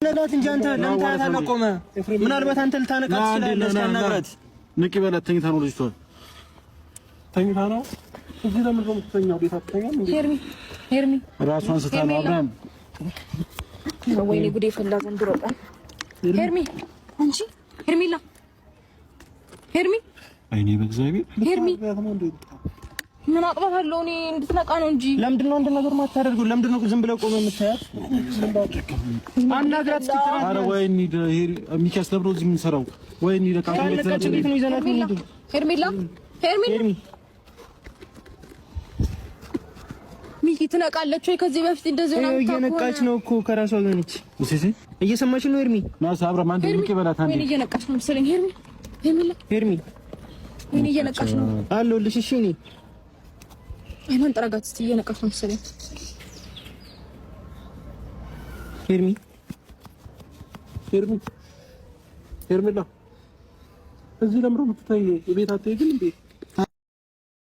አናግራት እንጂ አንተ ለምን ታያታለህ? ቆመህ ምናልባት አንተ ልታነቃት ትችላለህ። እስኪ አናግራት። ንቂ በላት። ተኝታ ነው ልጅቷ፣ ተኝታ ነው። እዚህ ለምን ነው የምትተኛው? ቤት አትተኛም እንዴ? ሄርሚ ሄርሚ፣ ራሷን ስታ ነው አብርሃም። ወይኔ ጉዴ ፈላ ዘንድሮ። ሄርሚ፣ አንቺ ሄርሚላ፣ ሄርሚ፣ አይኔ በእግዚአብሔር ሄርሚ፣ ምን አቅባት አለው? እኔ እንድትነቃ ነው እንጂ። ለምንድን ነው አንድ ነገር ማታደርገው? ለምንድን ነው ዝም ብለህ ቆመህ የምታያት? አናግራት እስኪ ጥራት። ኧረ ወይ እንሂድ። ሚኪያስ ለምንድን ነው እዚህ የምንሰራው? ወይ እንሂድ። ካልነቃች እንዴት ነው ይዘናት የምንሄደው? ሄርሜላ፣ ሄርሜላ፣ ሄርሚ ሚኪ ትነቃለች ወይ? ከዚህ በፊት እንደዚህ ሆና እየነቃች ነው እኮ ከራሷ ጋር ነች። እሺ እየሰማች ነው ሄርሚ። ናስ አብርሃም አንዴ ንቂ በላት። አንዴ ወይኔ እየነቃች ነው መሰለኝ። ሄርሚ፣ ሄርሜላ፣ ሄርሚ ወይኔ እየነቃች ነው አለሁልሽ። እሺ እኔ አይኗን ጠረጋት እስኪ። እየነቃች ነው መሰለኝ። ሄርሚ ሄርሚ፣ ሄርሜላ እዚህ ለምሮ የምትተኚው? ቤት አትሄጂም እንዴ?